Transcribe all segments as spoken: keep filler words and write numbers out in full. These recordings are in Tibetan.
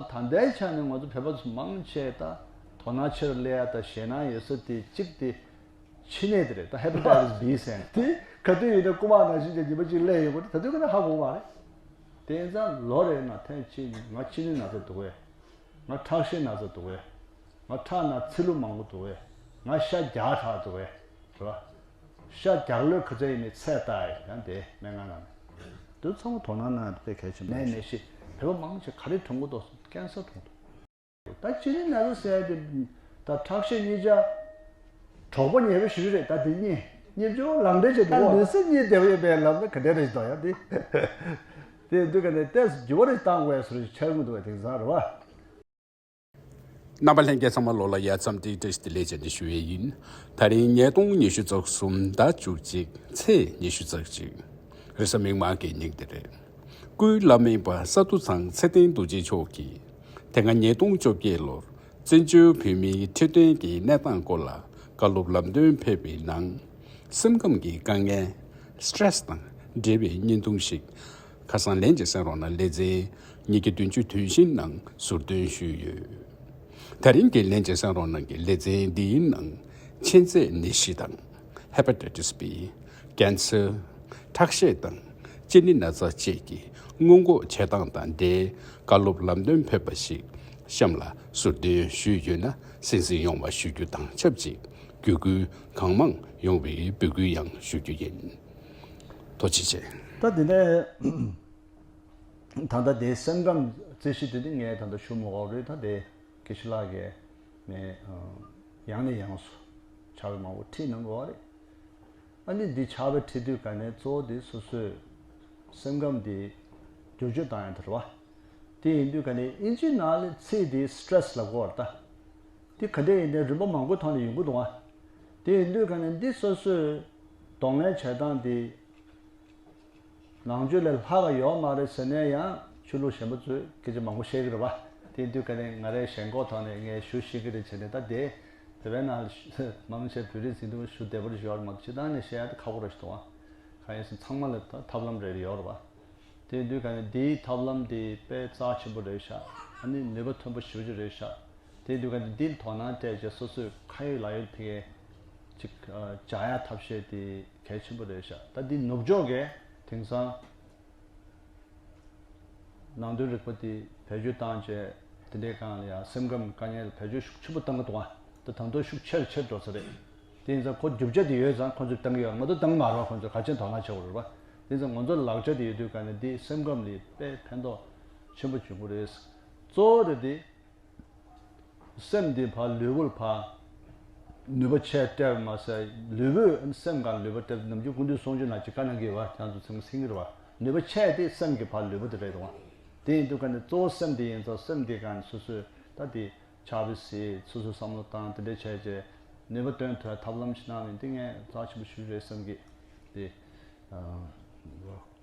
ད་ལྟའི་ཆ་ནས་ང་ཚོ་བོད་པ་ཚོ་མང་ཆེ་ད་དོ་སྣང་ཆེར་སླེབས་ཡ་ད་ཞེད་སྣང་ཡོད་ས་དེ་གཅིག་དེ་ཕྱི་ནད་དེ་རེད། ད་ཧེ་པ་ཊའི་ཊི་སི་བྷི་ཟེར་ཡ་དེ་ག་དུས་ཡིན་ན་རྐུ་མ་ནང་བཞིན་གྱི་ཉི་མ་གཅིག་སླེབས་ཡོང་གི་རེད། ད་དུས་ཀ་ན་ཧ་གོ་མ་རེད། དེ་ཡིན་ཙང་ལོ་རེ་ནང་ཐེངས་གཅིག་ང་གཅིན་སྙི་ན་ཚ་འདུག་གས། ང་ཁྲག་ཤེད་ན་ཚ་འདུག་གས། ང་ཁྲག་ནང་ཚིལ་ལུ་མང་པོ་འདུག་གས། ང་ཤ་རྒྱགས་དྲགས་འདུག་གས། རེད་བ། ཤ་རྒྱགས་ལོས་ག་ཚད་ཡིན་མིན་ཚད་ལྟ་ཡ་ཡང་དེ་སྨན་ཁང་ནང་ནས་དུ་ཚང་མ་དོ་སྣང་གནང་ཡ་དཔེ་གལ་ཆེན་པོ་ནད་རེད། ནད་གཞི་བོད་པ་མང་ཆེ་ག་རེ་གྲོངས་གི་འདུག་ཟེར་ན་ཀན་སར་གྲོངས་འདུག་ད་གཅིན་སྙི་ན་ཚ་ཟེར་ཡ་དེ་ད་ཁྲག་ཤེད་གཉིས་ཆ་གྲོགས་པོ་ཉེ་བོ་ཞིག་རེད། ད་དེ་གཉིས་གཉིས་ཆ་ལག་འབྲེལ་བྱས་འདུག་ག་ལུས་སེམས་གཉིས་བདེ་པོ་ཡོད་པའི་ལམ་ནི་ག་འདྲ་རེད་ཟེར་དང་ཡ་དེ། དེ་དུས་ག་ནས་ཏོག་ཙམ་འགྱུར་བ་རེ་བཏང་དགོས་ཡ་བཟོ་འདྲ་ཞིག་ཆགས་ཀྱི་འདུག་གས། དེང་སང་རེད་བ། རྣམ་པ་ལྷན་རྒྱས་ཚང་མ་ལོ་ལ་ཡ་འཚམས་འདྲི་བཀྲ་ཤིས་བདེ་ལེགས་བཅས་ཏེ་ཞུ་ཡས་ཡིན། ད་རིང་ཉིས་སྟོང་ཉི་ཤུ་རྩ་གསུམ་ཟླ་བཅུ་གཅིག་ཚེས་ཉི་ཤུ་རྩ་གཅིག་རེས་གཟའ་མིག་དམར་གྱི་ཉིན་དེ་རེད། སྐུའི་བླ་སྨན་པ་ས་འདུ་ཚང་ཚེ་བརྟན་རྡོ་རྗེ་མཆོག་གིས་དེ་སྔ་ཉིས་སྟོང་བཅོ་བརྒྱད་ལོར་བཙན་བྱོལ་བོད་མིའི་འཕྲོད་བསྟེན་གྱི་གནས་སྟངས་སྐོར་ལ་བཀའ་སློབ་ལམ་སྟོན་ཕེབས་པའི་ནང་། སེམས་ཁམས་ཀྱི་དཀའ་ངལ་སི་ཊེ་རེ་སི་དང་འབྲེལ་བའི་བརྙན་ཐུང་ཞིག་ཁ་སང་ལན་ཅིག་གསན་རོགས་གནང་ལེ་ཚན་ཉིས་བརྒྱ་བདུན་ཅུ་དོན་བཞི་ནང་ཟུར་འདོན་ཞུས་ཡོད། ད་རིང་གི་ལན་ཅིག་གསན་རོགས་གནང་གི་ལེ་ཚན་འདིའི་ནང་མཆིན་ཚད་ནད་གཞི་དང་ཧེ་པ་ཊའི་ཊི་སི་བྷི། ཀན་སར། ཁྲག་ཤེད་དང་གཅིན་སྙི་ན་ཚ་བཅས་ཀྱི་སྔོན་འགོག་བྱེད་སྟངས་དང་འབྲེལ་བཀའ་སློབ་ལམ་སྟོན་ཕེབས་པ་ཞིག་གཤམ་ལ་ཟུར་འདོན་ཞུས་ཡོད་ན་གསན་གཟིགས་ཡོང་བ་ཞུ་རྒྱུ་དང་ཆབས་ཅིག་བརྒྱུད་སྐུལ་གང་མང་ཡོང་བའི་འབོད་སྐུལ་ཡང་ཞུ་རྒྱུ་ཡིན། ཐུགས་རྗེ་ཆེ། ད་དེ་ནས་ད་ལྟ་དེ་སེམས་ཁམས་རྩོད་གཞི་དེ་ནི་ངས་ད་ལྟ་ཞུ་མ་དགོས་རེད། ད་དེ་དགེ་བཤེས་ལགས་ཀྱིས་ངས་ཡང་ནས་ཡང་སུ་ཕྱག་དཔེ་མང་པོ་ཁྲིད་གནང་དགོས་རེད། ཨ་ནི་འདི་ཕྱག་དཔེ་ཁྲིད་དུས་ག་ནས་གཙོ་བོ་དེ་སོ་སོའི་སེམས་ཁམས་དེ་བསྒྱུར་བཅོས་བཏང་ཡ་དེ་རེད་བ། དེ་ཡིན་དུས་ག་ནས་ཨིན་ཇི་ནང་ལ་ཚིག་དེ་སི་ཊེ་རེ་སི་ལབ་དགོས་རེད་ད། དེ་ག་འདྲ་ཡིན་ནའི་རིམ་པ་མང་པོའི་ཐོག་ནས་ཡོང་གི་འདུག་ཨ། དེ་ཡིན་དུས་ག་ནས་འདི་སོ་སོའི་གདོང་ལེན་བྱེད་སྟངས་དེ། ནང་ཆོས་ལས་ལྷག་ག་ཡོད་མ་རེད་ཟེར་ནས་ཡང་ཆོས་ལུགས་གཞན་པ་ཚོས་སྐད་ཆ་མང་པོ་བཤད་ཀྱི་རེད་བ། དེ་དུས་ཀ་ནས་ང་རའི་ཞེན་ཁོག་ཐོག་ནས་ངས་ཞུ་ཤེས་ཀྱི་རེད་བྱས་ནས་ད་དེ་དེ་བས་ན་མང་ཆེ་བོད་རིགས་ཟིན་དུས་ཞུ་བདེ་པོ་རེ་ཞུ་བར་མ་གཏོགས་ཕྱི་ཐང་ནས་བཤད་ཡ་དེ་ཁག་པོ་རེ་ཞིག་འདུག་བ། གང་ཡིན་ཟེར་ཚང་མ་ལ་ད་ཐབས་ལམ་རེ་རེ་ཡོད་རེད་བ། དེ་དུས་ཀ་ནས་དེའི་ཐབས་ལམ་དེ་དཔེ་རྩ་ཆེན་པོ་རེད་ཤག་ཨ་ནི་ནུས་པ་ཐོན་པོ་ཞེ་པོ་ཅིག་རེད་ཤག་དེ་དུས་ཀ་ནས་འདི་ལ་དོ་སྣང་སྤྲད་བྱས་སོ་སོའི་ཁ་ཡོད་ལག་ཡོད་ཕ་གིར་ཅིག་ཨ་སྦྱང་ཡ་ཐབས་ཤེས་དེ་གལ་ཆེན་པོ་རེད་ཤག་ད་འདི་ནུབ་ཕྱོགས་ཀྱི་དེང་སང་ནང་དོན་རིག་པ་དེ་བེད་སྤྱོད་བཏང་བྱས་དེ་འདྲའི་སྒང་ལ་ཡང་སེམས་ཁམས་དཀའ་ངལ་ལ་བེད་སྤྱོད་ཤུགས་ཆེན་པོ་བཏང་གི་འདུག་ཨ། ད་ད་དུང་ཤུགས་ཆེ་རུ་ཆེ་རུ་འགྲོ་ས་རེད། དེ་ཡིན་ཙང་ཁོ་རྒྱུ་ཆ་དེ་ཡོད་ཙང་ཁོ་ཚོས་བཏང་གི་ཡོད་རེད། ང་ཚོ་བཏང་གི་མ་རེད་བ། ཁོ་ཚོས་ག་ཅན་དོ་སྣང་བྱེད་དགོས་རེད་བ། དེ་ཡིན་ཙང་ང་ཚོ་ལག་ཆ་དེ་ཡོད་དུས་ཀ་ནས་འདི་སེམས་ཁམས་ལ་དཔེ་ཕན་ཐོགས་ཆེན་པོ་བྱུང་གི་རེད། གཙོ་བོ་དེ་དེ། སེམས་འདི་ཕར་ལུས་པོ་ལ་ཕར་ནུས་པ་ཆེ་སྤྲད་པ་མ་ཟད་ལུས་པོས་སེམས་གང་ལུས་པ་སྤྲད་ནམ་རྒྱུན་ཀུན་འདུས་གསུང་ཆོས་ནང་ཅིག་བཀའ་གནང་གི་ཡོད་བ། ཁྱེད་ཚོ་ཚང་མ་ཤེས་ཀྱི་རེད་བ། ནུས་པ་ཆེ་དེ་སེམས་ཀྱི་ཕར་ལུས་པོ་དེ་རེད་དོ། དེ་ཡིན་དུས་ཀ་ནས་གཙོ་བོ་སེམས་དེ་ཡིན་ཙང་སེམས་དེ་གང་སོ་སོས་ད་དེ་ཕྱག་དཔེ་གཟིགས་སོ་སོས་བསམ་བློ་བཏང་དེ་འདྲས་བྱས་རྗེས་ནུས་པ་བཏོན་ཐུབ་ཐབས་ལམ་ཞིག་གནང་མིན་དེ་ངས་རྩ་ཆེན་པོ་ཞུ་རེད་བསམ་གི། དེ་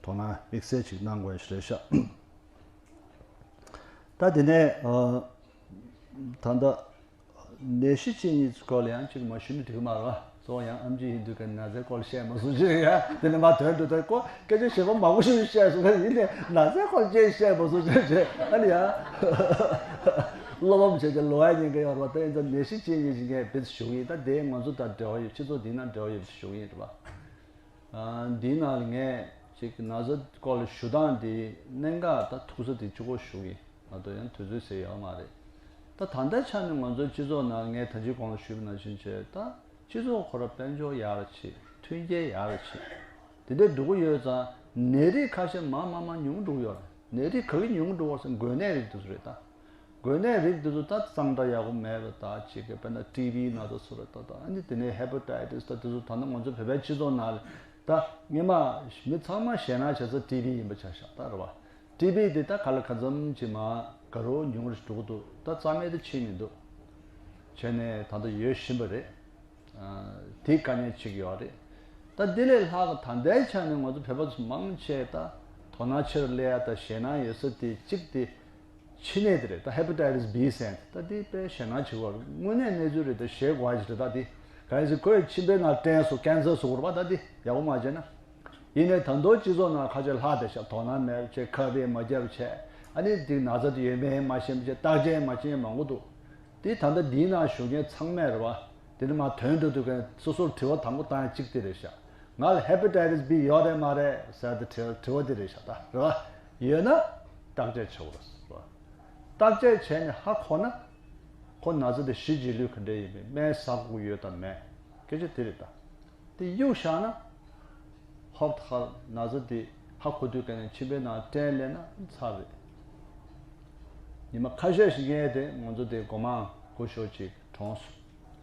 དོ་སྣང་དམིགས་བསལ་ཅིག་གནང་དགོས་ཞིག་རེད་ཤག་ད་དེ་ནས་ཨ། ད་ལྟ་ནད་གཞི་གཅིག་གཉིས་སྐོར་ལ་ཡང་གཅིག་མ་ཞུས་ན་འགྲིག་གི་མ་རེད་བ། གཙོ་བོ་ཡང་ཨེམ་ཆི་ཡིན་དུས་ཀ་ན་ཚའི་སྐོར་བཤད་མ་སོང་ཅི་རེད་ཡ། དེ་ནས་མ་དོན་དུ་ད་ཁོ་སྐད་ཆ་ཞེ་པོ་མང་པོ་ཞིག་བཤད་སོང་ན་ཡིན་ནས་ན་ཚའི་སྐོར་ཅི་བཤད་མ་སོང་ཅི་རེད། ཨ་ནི་ཡ། བློ་ཕམ་བྱས་ཀྱང་ལོ་ཡ་ཉེན་ཁ་ཡོད་རེད་བ། ད་ཡིན་ཙང་ནད་གཞི་གཅིག་གཉིས་ཤིག་ངས་དཔེ་ཞུ་གི་ཡིན། ད་དེ་ང་ཚོ་དང་འབྲེལ་བ་ཡོད། སྤྱི་ཚོགས་འདི་ན་འབྲེལ་བ་ཡོད་ཞུ་གི་ཡིན་རེད་བ། འདིའི་ནང་ལ་ངས་ཅིག་ན་ཚ་སྐོར་ལ་ཞུ་སྟངས་འདི་གནད་འགག་ད་ཐུག་ས་དེ་གཅིག་པོ་ཞུ་གི་ཡིན། ང་ཚོ་ཡང་དུས་ཚོད་ཟེར་ཡོད་མ་རེད། ད་ད་ལྟའི་ཆ་ནས་ང་ཚོའི་སྤྱི་ཚོགས་ནང་ངས་ད་ཅི་གོང་ལ་ཞུས་པ་ནང་བཞིན་བྱས་ད་སྤྱི་ཚོགས་ཁོ་ར་དཔལ་འབྱོར་ཡག་ར་ཆེ། མཐུན་རྐྱེན་ཡག་ར་ཆེ། དེ་འདྲ་འགྲོ་གི་ཡོད་ཙང་ནད་རིགས་ཁ་ཤས་མང་མང་མང་ཉུང་འགྲོ་གི་ཡོད་རེད། ནད་རིགས་ག་གི་ཉུང་འགྲོ་བ་ཟེར་འགོས་ནད་རིགས་དེ་ཚོ་རེད་ད། འགོས་ནད་རིགས་འདི་ཚོ་ད་གཙང་སྦྲ་ཡག་པོ་མེད་པ་དང་གཅིག་གི་དཔེར་ན་ཊི་བི་ན་ཚ་སོགས་རེད་ད། ད་ཨ་ནི་དེ་ནས་ཧེ་པ་ཊའི་ཊི་སི་ད་དེ་ཚོ་ད་ནི་ང་ཚོ་བོད་པའི་སྤྱི་ཚོགས་ནང་ལ་ད་སྔོན་མ་མི་ཚང་མ་ཞེད་སྣང་བྱེད་ས་ཊི་བི་ཡིན་པ་ཆ་བཞག་ད་རེད་བ། ཊི་བི་དེ་ད་ག་ལ་གང་འཚམ་ཅིག་མ་དགའ་རབས་ཉུང་རུ་འགྲོ་གི་འདུག་ད་རྩ་མེད་དུ་ཕྱིན་མི་འདུག་བྱས་ནས་ད་ལྟ་ཡོད་བཞིན་པ་རེད། དེ་དཀའ་ངལ་ཅིག་ཡོད་རེད། ད་དེ་ལས་ལྷག་ད་ལྟའི་ཆ་ནས་ང་ཚོ་བོད་པ་ཚོ་མང་ཆེ་ད་དོ་སྣང་ཆེར་སླེབས་ཡ་ད་ཞེད་སྣང་ཡོད་ས་དེ་གཅིག་དེ་ཕྱི་ནད་དེ་རེད། ད་ཧེ་པ་ཊའི་ཊི་སི་བྷི་ཟེར་ད་དེ་དཔེ་ཞེད་སྣང་ཆེ་བ་རེད། དངོས་གནས་གནས་ཚུལ་རེད། ད་ཞེད་དགོས་ཡ་ཅིག་རེད། ད་དེ་གང་ཡིན་ཟེར་ཁོས་མཆིན་པའི་ནང་སྐྲན་སོགས་ཀན་སར་སོགས་རེད་པ། ད་དེ་ཡག་པོ་མ་བྱས་ན། ཡིན་ནའི་ད་དུང་སྤྱི་ཚོགས་ནང་ཁ་ཆེ་ལྷག་བསྡད་ཤག་དོ་སྣང་མེད་བྱས་ཁ་བེད་མ་བརྒྱབ་བྱས་ ཨ་ནི་འདི་ན་ཚ་དེ་ཡོད་མེད་མ་ཤེས་པ་བྱས། བརྟག་དཔྱད་མ་བྱེད་མཁན་མང་པོ་འདུག་དེ་ད་ལྟ་འདིའི་ནང་བཞུགས་མཁན་ཚང་མས་རེད་བ། དེ་ནི་མ་དོན་དུ་འདུག་མཁན་སོ་སོར་དྲི་བ་དང་པོ་བཏང་ཡ་གཅིག་དེ་རེད་ཤག་ང་ལ་ཧེ་པ་ཊའི་ཊི་སི་བྷི་ཡོད་རེད་མ་རེད་ཟེར་ཏེ་དྲི་དྲི་བ་དེ་རེད་ཤག་ད་རེད་བ། ཡོད་ན་བརྟག་དཔྱད་བྱེད་དགོས་རེད་བ། བརྟག་དཔྱད་བྱས་ནས་ཧ་གོ་ན་ཁོ་ན་ཚ་དེ་གཞི་རྗེས་ལུས་ག་འདྲ་ཡིན་མིན། སྨན་ཟ་དགོས་ཡོད་དམ་མེད། སྐད་ཆ་དེ་རེད་ད། དེ་གཡུག་བཞག་ན། ཧོབ་ཁ་ན་ཚ་དེ་ཧ་གོ་དུས་ག་ནས་མཆིན་པའི་ནང་སྐྲན་ལས་ན་ཚར་རེད། ཉི་མ་ཁ་ཤས་ཤིག་ཡིན་དེ་ང་ཚོ་དེ་སྒོ་མང་སྒོ་ཤོར་ཅིག་གྲོངས་སོང་།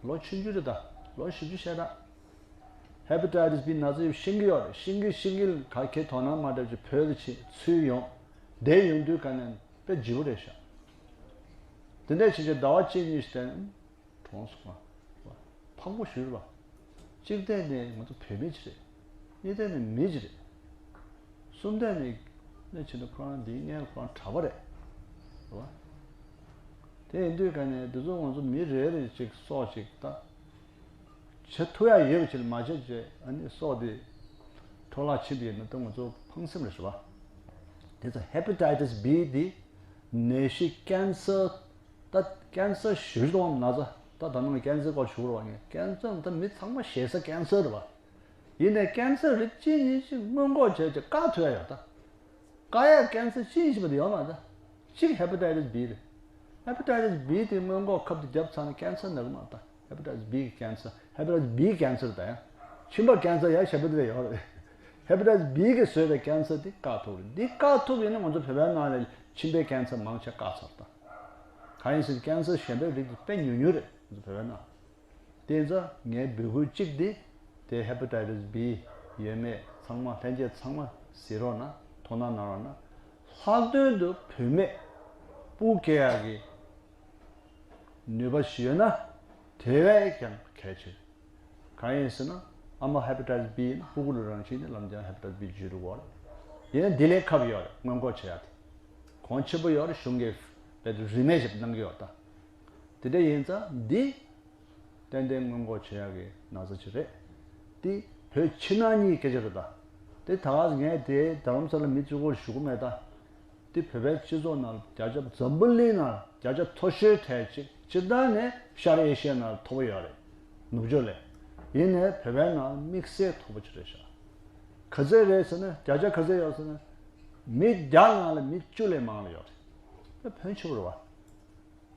ལོ་ཆུང་ཆུང་རེད་ད། ལོ་བཞི་བཅུ་ཞེ་གྲངས། ཧེ་པ་ཊའི་ཊི་སི་བྷི་ན་ཚ་ཡོད་ཤེས་ཀྱི་ཡོད་རེད། ཤེས་ཀྱི་ཤེས་ཀྱི་ག་གེ་དོ་སྣང་མ་བརྒྱབ་ཅིག་བོད་དུ་ཕྱིན་ཚུར་ཡོང་། དེ་ཡོང་དུས་ག་ནས་དཔེ་ལྗིད་པོ་རེད་ཤག་དེ་འདྲ་བྱས་ཀྱི་ཟླ་བ་གཅིག་གཉིས་ཤིག་བསྟན། གྲོངས་སོང་བ། ཕངས་པོ་ཞུས་པ། གཅིག་ཐད་ནས་ང་ཚོ་བོད་མི་ཅིག་རེད། གཉིས་ཐད་ནས་མི་ཅིག་རེད། གསུམ་ཐད་ནས་གནས་ཆེན་དུ་ཁོ་རང་འདིའི་སྔོན་ཁོ་རང་གྲྭ་པ་རེད། རེད་བ། དེ་ཡིན་དུས་ག་ནས་འདི་ཚོ་ང་ཚོ་མི་རེ་རེ་ཅིག་སྲོག་ཅིག་ད་བྱེད་ཐུབ་ཡ་ཡོད་པ་ཅིག་མ་བྱས་བྱས། ཨ་ནི་སྲོག་དེ་འཕྲོ་བརླག་ཕྱིན་པ་ཡིན་ན་ད་ང་ཚོ་ཕངས་སེམས་རེད་བ། དེ་ཚོ་ཧེ་པ་ཊའི་ཊི་སི་བྷི་དེ་ནད་གཞི་ཀན་སར། ད་ཀན་སར་ཞུ་དོང་ན་ཚ། ད་ད་ནང་ཀན་སར་སྐོར་ཞུ་རོགས་ངས། ཀན་སར་ད་མི་ཚང་མ་ཞེ་ས་ཀན་སར་རེད་བ། ཡིན་ནའི་ཀན་སར་རིགས་གཅིག་གཉིས་ཤིག་སྔོན་འགོག་བྱས་ཀྱི་བཀག་ཐུབ་ཡ་ཡོད་ད། བཀག་ཡ་ཀན་སར་གཅིག་གཉིས་ཤིག་བ་དེ་ཡོད་མ་ད། གཅིག་ཧེ་པ་ཊའི་ཊི་སི་བྷི་རེད། ཧེ་པ་ཊའི་ཊི་སི་བྷི་དེ་སྔོན་འགོག་ཁབ་དེ་བརྒྱབ་ཚར་ན་ཀན་སར་ན་གི་མ་ད། ཧེ་པ་ཊའི་ཊི་སི་བྷི་གི་ཀན་སར། ཧེ་པ་ཊའི་ཊི་སི་བྷི་ཀན་སར་ད་ཡང་། མཆིན་པ་ཀན་སར་ཡང་ཞེ་པོ་དེ་ཡོད་རེད། ཧེ་པ་ཊའི་ཊི་སི་བྷི་གིས་བཟོས་པའི་ཀན་སར་དེ་བཀག་ཐུབ་རེད། འདི་བཀག་ཐུབ་ཡིན་ན་ང་ཚོ་བོད་པའི་ནང་ལ་མཆིན་པའི་ཀན་སར་མང་ཆེ་བཀག་ཚར་ད། གང་ཡིན་ཟེར་ན་ཀན་སར་གཞན་པའི་རིགས་དེ་དཔེ་ཉུང་ཉུང་རེད་ང་ཚོ་བོད་པའི་ནང་། དེ་ཚོ་ངའི་འབོད་སྐུལ་གཅིག་དེ། དེ་ཧེ་པ་ཊའི་ཊི་སི་བྷི་ཡོད་མེད་ཚང་མ་ལྷན་རྒྱས་ཚང་མ་གཟིགས་རོགས་གནང་། དོ་སྣང་གནང་རོགས་གནང་། ལྷག་དོན་དུ་བུད་མེད་སྤུ་སྐྱེ་ཡག་གི་ནུས་པ་ཞིག་ཡོད་ན་དེ་བས་ཀྱང་གལ་ཆེ། གང་ཡིན་ཟེར་ན་ཨ་མ་ཧེ་པ་ཊའི་ཊི་སི་བྷི་ཡིན་ན་སྤུ་གུ་ལ་རང་བཞིན་ནས་ལམ་རྒྱང་ཧེ་པ་ཊའི་ཊི་སི་བྷི་འཇུ་རུ་བར། ཡིན་ན་འདི་ལས་ཁབ་ཡོད་རེད། སྔོན་འགོག་བྱེད་ཡག་དེ་གོང་ཆེན་པོ་ཡོད་རེད། གཞུང་གིས་རྦད་དེ་རིན་མེད་ཞིག་གནང་གི་ཡོད་ད། དེ་འདྲ་ཡིན་ཙང་འདི་ཏན་ཏན་སྔོན་འགོག་བྱེད་ཡག་གི་ན་ཚ་ཅིག་རེད། འདི་བོད་ཕྱི་ནང་གཉིས་སྐད་ཆ་རེད་ད། དེ་ད་ག་ངས་དེ་རྡ་རམ་ས་ལ་མི་གཅིག་པོར་ཞུ་གི་མེད་ད། འདི་བོད་པའི་སྤྱི་ཚོགས་ནང་བརྒྱ་ཆ་འཛམ་བུ་གླིང་ནང་བརྒྱ་ཆ་མཐོ་ཤོས་གྲས་ཅིག་སྤྱིར་བཏང་ནས་ཤར་ཨེ་ཤི་ཡ་ནང་མཐོ་པོ་ཡོད་རེད། ནུབ་ཕྱོགས་ལས། ཡིན་ནའི་བོད་པའི་ནང་དམིགས་བསལ་མཐོ་པོ་ཅིག་རེད་ཤག་ག་ཚད་རེད་ཟེར་ན་བརྒྱ་ཆ་ག་ཚད་ཡོད་ཟེར་ན། མི་བརྒྱ་ནང་ལ་མི་བཅུ་ལས་མང་བ་ཡོད་རེད། དཔེ་ཕོན་ཆེ་པོ་རེད་བ།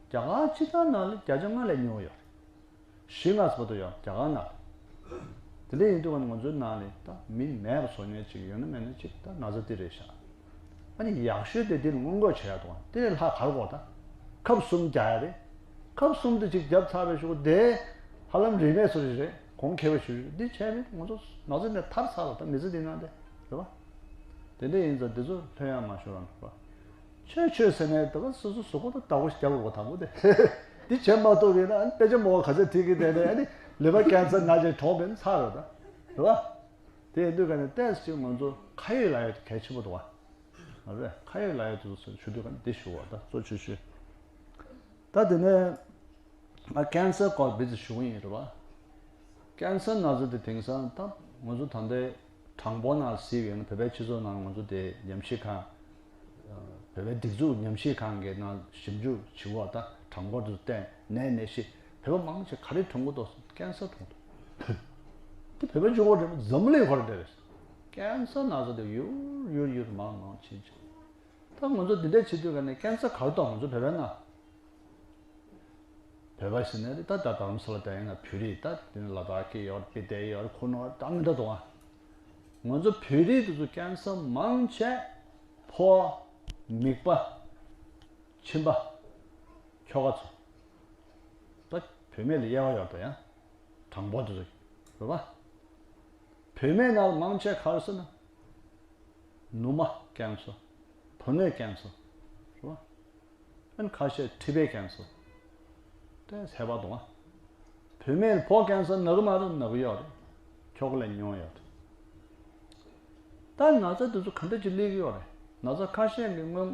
རྒྱ་གར་སྤྱི་བཏང་ནང་ལ་བརྒྱ་ཆ་ལྔ་ལས་ཉུང་བ་ཡོད་རེད། བཞི་ལྔ་ཙམ་བར་དུ་ཡོད་རྒྱ་གར་ནང་ལ། དེ་འདྲ་ཡིན་དུས་ང་ཚོའི་ནང་ལ་ད་མི་མེད་པ་བཟོ་མཁན་ཅིག་ཡོད་ན་མེད་ན་ཅིག་ད་ན་ཚ་འདི་རེད་ཤག་ཨ་ནི་ཡག་ཤོས་དེ་འདི་ལ་སྔོན་འགོག་བྱེད་ཡག་འདུག་དེ་ལས་ལྷག་ག་རེ་དགོས་ད། ཁབ་གསུམ་རྒྱག་ཡ་རེད། ཁབ་གསུམ་དེ་ཅིག་བརྒྱབ་ཚར་བའི་གཞུག་གུ་དེ་ཧ་ལམ་རིན་མེད་བཟོ་ཞིག་རེད། གོང་ཁེ་བ་ཞིག་རེད། འདི་བྱས་ནས་ང་ཚོ་ན་ཚ་ནས་ཐར་ཚར་བ་ད་མི་ཚེ་འདི་ནང་དེ་རེད་བ། དེ་འདྲ་ཡིན་ཙང་འདི་ཚོ་ལྷོད་ཡངས་མ་ཤོར་རང་རེད་བ། ཆོས་ཆོས་ཟེར་ནས་ད་ག་སོ་སོ་གཟུགས་པོ་ད་བདག་པོ་ཞིག་རྒྱག་དགོས་དང་པོ་དེ། འདི་བྱེད་མ་ཐུབ་ཡིན་ན་ཨ་ནི་དཔེ་ཆ་མང་བ་ག་ཚོད་ཁྲིད་ཀྱི་བསྡད་ནས་ཨ་ནི་ལུས་པ་ཀན་སར་ན་ཅིག་གྲོངས་པའི་ཚར་རེད་ད། རེད་བ། དེ་ཡིན་དུས་ག་ནས་ཏོག་ཙམ་ང་ཚོ་ཁ་ཡོད་ལག་ཡོད་གལ་ཆེན་པོ་འདུག་བ། ང་ཚོས་ཁ་ཡོད་ལག་ཡོད་དུ་ཞུ་དུས་ག་ནས་འདི་ཞུ་བ་ད་གཙོ་ཆེ་ཤོས། ད་དེ་ནས་ང་ཀན་སར་སྐོར་བི་ཙི་ཞུ་གི་ཡིན་རེད་བ། ཀན་སར་ན་ཚ་དེ་དེང་སང་ད་ང་ཚོ་ད་ལྟའི་གྲངས་འབོར་ནང་གཟིགས་ཡོད་ན་བོད་པའི་སྤྱི་ཚོགས་ནང་ང་ཚོ་དེ་ཉམས་ཞིབ་ཁང་། བོད་པའི་སྒྲིག་འཛུགས་ཉམས་ཞིབ་ཁང་གི་ནང་ཞིབ་འཇུག་བྱེད་པ་ད་གྲངས་འབོར་དུ་བལྟས་ནས་ནད་གཞི་བོད་པ་མང་ཆེ་ག་རེ་གྲོངས་གི་འདུག་ཟེར་ན་ཀན་སར་གྲོངས་འདུག་དེ་བོད་པའི་གཞུང་གི་རེད་མ་འཛམ་གླིང་ཁོ་རང་འདྲ་རེད། ཀན་སར་ན་ཚ་དེ་ཡུར་ཡུར་ཡུར་མང་མང་ཕྱིན་ཕྱིན། ད་ང་ཚོ་འདི་འདྲ་བྱེད་དུས་ག་ནས་ཀན་སར་ག་རེ་གཏོང་ང་ཚོ་བོད་པའི་ནང་། བོད་པ་ཟེར་ནས་ད་ད་རྡ་རམ་ས་ལ་ད་ཡིན་ན་བོད་རིགས་ད་དེ་ནས་ལ་དྭགས་ཀྱི་ཡོད་རེད། དེ་ཡོད་རེད། ཁུ་ནུ་ད་མི་འདྲ་འདུག་ཨ། ང་ཚོ་བོད་རིགས་དེ་ཚོ་ཀན་སར་མང་ཆེ་ཕོ་བ། མིད་པ། མཆིན་པ། ཁྱོ་ག་ཚོ། ད་བུད་མེད་ལ་དབྱེ་བ་ཡོད་དོ་ཡང་། གྲངས་འབོར་དེ་ཚོ་རེད་པ། བུད་མེད་ནང་ལ་མང་ཆེ་ག་རེ་ཟེར་ན། ནུ་མ་ཀན་སར། བུ་སྣོད་ཀན་སར། རེད་པ། ཨན་ཁ་ཤས་མཁྲིས་པའི་ཀན་སར། དེ་ཟེར་བ་དང་། བུད་མེད་ཕོ་ཀན་སར་ན་གི་མ་རེད། ན་གི་ཡོད་རེད། ཁྱོ་ག་ལས་ཉུང་ཡོད་རེད། ད་ན་ཚ་དེ་ཚོ་ག་འདྲ་ཅིག་སླེབས་ཀྱི་ཡོད་རེད། ན་ཚ་ཁ་ཤས་ཀྱི་སྔོན་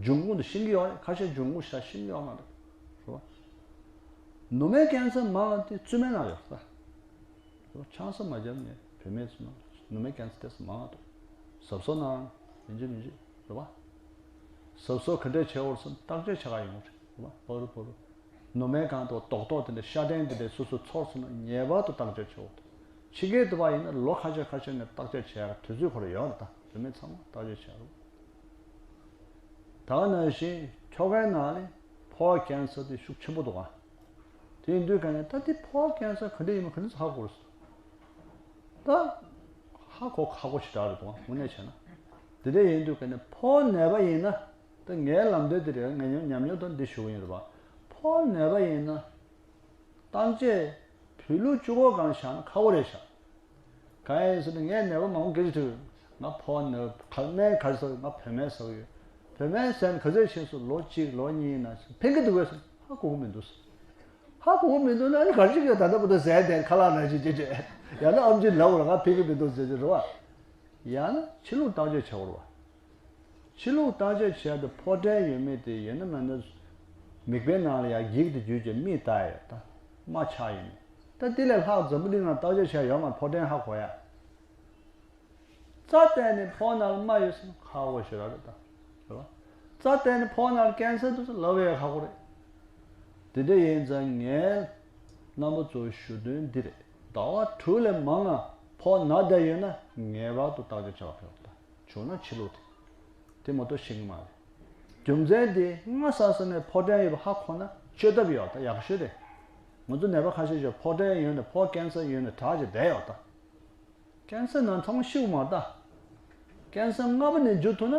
འབྱུང་ཁུངས་དེ་ཤེས་ཀྱི་ཡོད་རེད། ཁ་ཤས་འབྱུང་ཁུངས་ཤ་ཤེས་ཀྱི་ཡོད་མ་རེད། རེད་པ། ནུ་མའི་ཀན་སར་མང་བ་དེ་བཙུན་མའི་ནང་ཡོད་རེད། ཆང་ས་མ་བརྒྱབ་ནས་བུད་མེད་ཚོ་ནང་ནུ་མའི་ཀན་སར་དེ་ཚོ་མང་བ་འདུག་གཟབ་གཟབ་གནང་། ཡིན་གཅིག་མིན་གཅིག་རེད་པ། གཟབ་གཟབ་ག་འདྲས་བྱེད་འོར་སོང་བརྟག་དཔྱད་བྱེད་ག་ཡོང་རེད། ཕོ་རུ་ཕོ་རུ། ནུ་མའི་སྒང་དུ་རྡོག་རྡོག་དེ་འདྲ་ཤ་སྟན་དེ་འདྲས་སོ་སོ་ཚོར་སོང་ན་ངེས་པར་དུ་བརྟག་དཔྱད་བྱེད་འོར་འདུག་ཕྱི་རྒྱལ་དུ་བ་ཡིན་ན་ལོ་ཁ་ཤས་ཁ་ཤས་ནས་བརྟག་དཔྱད་བྱེད་ཡག་དུས་ཚོད་ཁོ་ར་ཡོད་རེད། ད་དེ་མིན་ཚང་མ་བརྟག་དཔྱད་བྱེད་རོགས། ད་ག་ནང་བཞིན་ཁྱོ་གའི་ནང་ལ་ཕོ་བ་ཀན་སར་དེ་ཤུགས་ཆེན་པོ་འདུག་ག་དེ་ཡིན་དུས་ག་ནས་ད་དེ་ཕོ་བ་ཀན་སར་ག་འདྲ་ཡིན་མིན་ག་འདྲ་ཧ་གོ་རེད། ད་ཧ་གོ་ཁག་པོ་ཞིག་རེད་འདུག་ག་དངོས་གནས་བྱས་ན། དེ་འདྲ་ཡིན་དུས་ག་ནས་ཕོ་བ་ནད་པ་ཡིན་ན། ད་ངའི་ལམ་སྟོན་དེ་རེད། ངས་ཉམས་ཉམས་མྱོང་དང་འདི་ཞུ་གི་ཡིན་རེད་པ། ཕོ་བ་ནད་པ་ཡིན་ན། བརྟག་དཔྱད་བོད་ལུགས་གཅིག་པོ་སྒང་བཞག་ན་ཁག་པོ་རེད་ཤག་གང་ཡིན་ཟེར་ན་ངས་ནད་པ་མང་པོ་སྐད་ཆ་དྲིས་ཡོད། ང་ཕོ་བ་ནད་པ་ག་སྨན་ག་རེ་ཟ་དགོས། ང་བོད་སྨན་ཟ་གི་ཡོད། བོད་སྨན་ཟས་ན་ག་ཚོད་ཕྱིན་སོང་། ལོ་གཅིག་ལོ་གཉིས་ནང་ཕན་གི་འདུག་གས་ཟེར། ཧ་གོ་གི་མི་འདུག་ཟེར། ཧ་གོ་གི་མི་འདུག་ན་ཨ་ནི་ག་རེ་བྱེད་ཀྱི་ཡོད། ད་ལྟ་བར་དུ་ཟས་བསྡད་ཁ་ལག་ནང་བཞིན་བྱེད་བྱེད། ཡང་ན་ཨམ་ཆི་ལབ་ར་ང་ཕན་གི་མི་འདུག་ཟེར་གྱི་རེད་བ། ཡང་ན་ཕྱི་ལུགས་བརྟག་དཔྱད་བྱ་བ་རེད་བ། ཕྱི་ལུགས་བརྟག་དཔྱད་བྱས་ཏེ་ཕོ་བྲང་ཡོད་མེད་དེ་ཡོད་ན་མེད་ན། མིག་དཔེ་ནང་ལ་ཡང་འགྱིག་དེ་བརྒྱུད་ཀྱི་མིག་ལྟ་ཡ་ཡོད་ད། རྨ་ཆགས་ཡོད་མེད། ད་དེ་ལས་ལྷག་འཛམ་བུ་གླིང་ནང་བརྟག་དཔྱད་བྱས་ཡོད་མ་རེད། ཕོ་བྲང་ཧ་གོ་ཡ། རྩ་བལྟས་ནས་ཕོ་ནང་ལ་རྨ་ཡོད་ཟེར་ན་ཁག་པོ་ཞེ་དྲག་རེད་ད། རེད་བ། རྩ་བལྟས་ནས་ཕོ་ནང་ལ་ཀན་སར་འདུག་ཟེར་ལབ་ཡ་ཁག་པོ་རེད། དེ་འདྲ་ཡིན་ཙང་ངས་རྣམ་པ་ཚོར་ཞུ་དོན་འདི་རེད། ཟླ་བ་དྲུག་ལས་མང་ང་ཕོ་ན་བསྡད་ཡོད་ན་ངེས་པར་དུ་བརྟག་དཔྱད་བྱ་བ་ཕེབས་ད། བྱུང་ན་ཕྱི་ལུགས་དེ། དེ་མ་གཏོགས་ཤེས་ཀྱི་མ་རེད། རྒྱུ་མཚན་དེ་སྔ་ས་ས་ནས་ཕོ་བྲང་ཡོད་པ་ཧ་གོ་ན་བཅོས་ཐབས་ཡོད་ད། ཡག་ཤོས་རེད། ང་ཚོ་ནད་པ་ཁ་ཤས་ཤིག་ཕོ་བྲང་ཡོད་ནས་ཕོ་ཀན་སར་ཡོད་ནས་དྲག་ཅིག་བསྡད་ཡོད་ད། ཀན་སར་ནང་ཚང་མ་ཤི་བ་མ་རེད་ད། ཀན་སར་སྔ་པོ་ནས་འཇུ་ཐུབ་ན་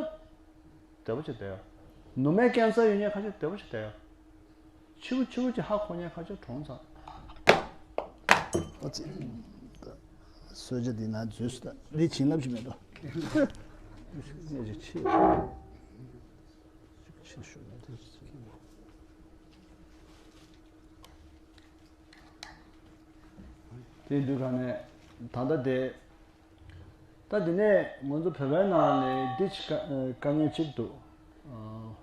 བདེ་པོ་ཅིག་བསྡད་ཡོད། ནུ་མའི་ཀན་སར་ཡོད་མཁན་ཁ་ཤས་བདེ་པོ་ཅིག་བསྡད་ཡོད། ཕྱི་པོ་ཕྱི་པོ་ཅིག་ཧ་གོ་མཁན་ཁ་ཤས་གྲོངས་ཚར། ཨ་ཙི། གསོལ་ཇ་འདི་ན་འཛུལ་སོང་ད། འདི་བྱིན་རླབས་ཤིག་མེད་དོ། ངས་ཅིག་ཕྱིས། ཕྱིས་ཤོག་ན་དེ། དེ་དུས་ག་ནས་ད་ལྟ་དེ། ད་དེ་ནས་ང་ཚོ་བོད་པའི་ནང་ནས་འདི་ཅིག་དཀའ་དཀའ་ངལ་ཅིག་འདུག་ཨ།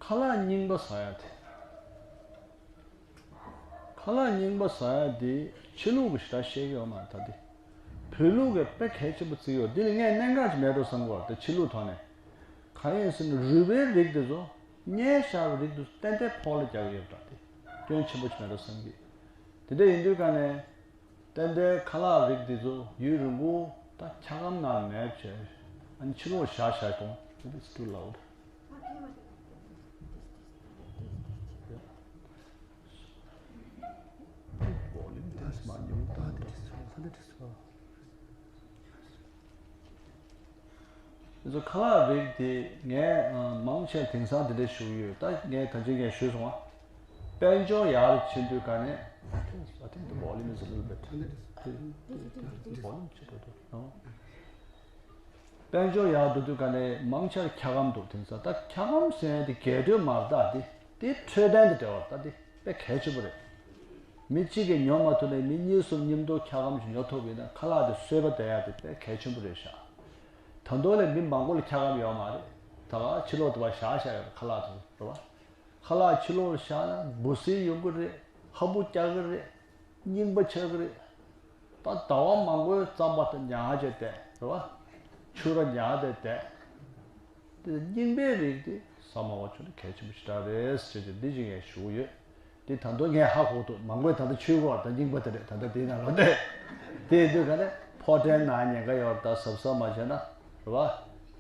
ཁ་ལག་རྙིང་པ་ཟ་ཡ་དེ། ཁ་ལག་རྙིང་པ་ཟ་ཡ་དེ་ཕྱི་ལུགས་ཀྱི་ཞེ་དྲག་བཤད་ཀྱི་ཡོད་མ་རེད་ད་དེ། བོད་ལུགས་ཀྱི་དཔེ་གལ་ཆེན་པོ་བརྩི་ཡོད། འདི་ལ་ངས་གནད་འགག་ཅིག་མེད་འགྲོ་བསམ་གྱི་ཡོད་རེད་ད་ཕྱི་ལུགས་ཐོག་ནས། གང་ཡིན་ཟེར་ན་རུས་པའི་རིགས་དེ་ཚོ་མཉེན་བཞག་པའི་རིགས་དེ་ཚོ་ཏན་ཏན་ཕོ་ལ་རྒྱག་གི་ཡོད་པ་དེ་སྐྱོན་ཆེན་པོ་ཅིག་མེད་འགྲོ་བསམ་གྱི། དེ་འདྲ་ཡིན་དུས་ག་ནས་ཏན་ཏན་ཁ་ལག་རིགས་དེ་ཚོ་ཡུན་རིང་པོ་ད་འཁྱག་སྒམ་ནང་མེད་བྱས། ཨ་ནི་ཕྱི་ལོགས་བཞག་བཞག་གཏོང་། It is too loud. Volume དེ་མ་ཉུང་ད་དེ་དེ་ཚོ་ད་དེ་དེ་ཚོ། དེ་ཚོ་ཁ་ལག་རིགས་དེ་ངས་ཨ་མང་ཆེ་དེང་སང་དེ་འདྲ་ཞུ་གི་ཡོད། ད་ངས་ད་ཅི་ངས་ཞུས་སོང་བ། དཔལ་འབྱོར་ཡར་ཕྱིན་དུས་ག་ནས། I think the volume is a little bit. དེ་དེ་volume ཆེ་དྲགས་འདུག་ཨང་། དཔལ་འབྱོར་ཡར་འགྲོ་དུས་ག་ནས་མང་ཆེ་འཁྱག་སྒམ་འདུག་དེང་སང་ད་འཁྱག་སྒམ་ཟེར་ཡ་དེ་རྒྱས་སྤྲོས་མ་རེད་ད། དེ་དེ་འཕྲོད་བསྟེན་དང་འབྲེལ་བ་རེད་ད། དེ་དཔེ་གལ་ཆེན་པོ་རེད། མི་གཅིག་གིས་ཉོ་མ་ཐུབ་ནའི་མི་གཉིས་གསུམ་མཉམ་དུ་འཁྱག་སྒམ་ཞིག་ཉོ་ཐུབ་པ་ཡིན་ན་ཁ་ལག་དེ་གསོས་པ་བསྡད་ཡག་དེ་དཔེ་གལ་ཆེན་པོ་རེད་ཤག་ད་དུང་ལས་མི་མང་པོ་ལ་འཁྱག་སྒམ་ཡོད་མ་རེད། ད་ག་ཕྱི་ལོགས་དུ་བ་བཞག་བཞག་ཡོད་རེད་ཁ་ལག་དེ་ཚོ་རེད་བ། ཁ་ལག་ཕྱི་ལོགས་ལ་བཞག་ན་འབུ་སྲིན་ཡོང་གི་རེད། ཧ་འབུ་རྒྱག་གི་རེད། རྙིང་པ་ཆགས་ཀྱི་རེད། ད་ཟླ་བ་མང་པོའི་རྩམ་པ་དང་ཉར་བྱས་བསྡད་རེད་བ། ཕྱུར་ར་ཉར་བསྡད་བསྡད། དེ་རྙིང་པའི་རིགས་དེ་ཟ་མ་བ་ཆུ་ནི་གལ་ཆེན་པོ་ཞེ་དྲག་རེད་ཟེར་གྱི་འདི་ཅིག་ངས་ཞུ་གི་ཡོད། དེ་ད་དུང་ངས་ཧ་གོ་འདུག་མང་པོས་ད་ལྟ་ཆུའི་སྐོར་ད་རྙིང་པ་དེ་རེད། ད་ལྟ་དེའི་ནང་ལོག་བསྡད། དེ་ཡིན་དུས་ག་ནས་ཕོ་བྲང་ནང་ཉེན་ཁ་ཡོད་རེད། ད་གཟབ་གཟབ་མ་བྱས་ན་རེད་བ།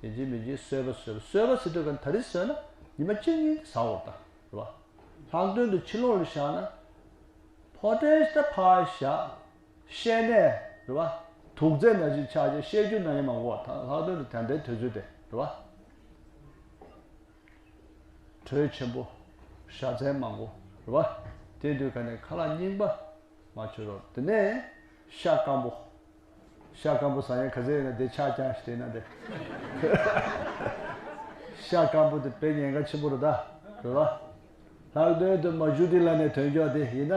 ཡིན་གཅིག་མིན་གཅིག་གསོལ་བ་གསོལ་བ་གསོལ་བ་ཟེར་དུས་ག་ནས་ད་རེས་གསོལ་ན་ཉི་མ་གཅིག་གཉིས་ཟ་འོར་ད་རེད་བ། ལྷག་དོན་དུ་ཕྱི་ལོགས་ལ་བཞག་ན། ཕོ་བྲང་ད་ཕར་བཞག་བཤལ་ནས་རེད་བ། དུག་རྫས་ནང་བཞིན་ཆགས་ཀྱི་བཤལ་རྒྱུ་ནང་བཞིན་མང་པོ་ད་ལྷག་དོན་དུ་ད་ལྟའི་དུས་ཚོད་དེ་རེད་བ། དྲོད་ཆེན་པོ། བཞའ་ཚན་མང་པོ་རེད་བ། དེ་དུས་ག་ནས་ཁ་ལག་རྙིང་པ་མ་མཆོད་རོགས། དེ་ནས་ཤ་སྐམ་པོ། ཤ་སྐམ་པོ་ཟ་ཡ་ག་ཚད་ཡོད་ན་དེ་ཆག་རྐྱང་ཞིག་དེ་ན་དེ། ཤ་སྐམ་པོ་དེ་དཔེ་ཉེན་ཁ་ཆེན་པོ་རེད་ད། རེད་བ། ལྷག་དོན་དུ་མ་ཞུ་དེ་ལ་ནས་ཐོན་ཀྱོག་དེ་ཡིན་ན།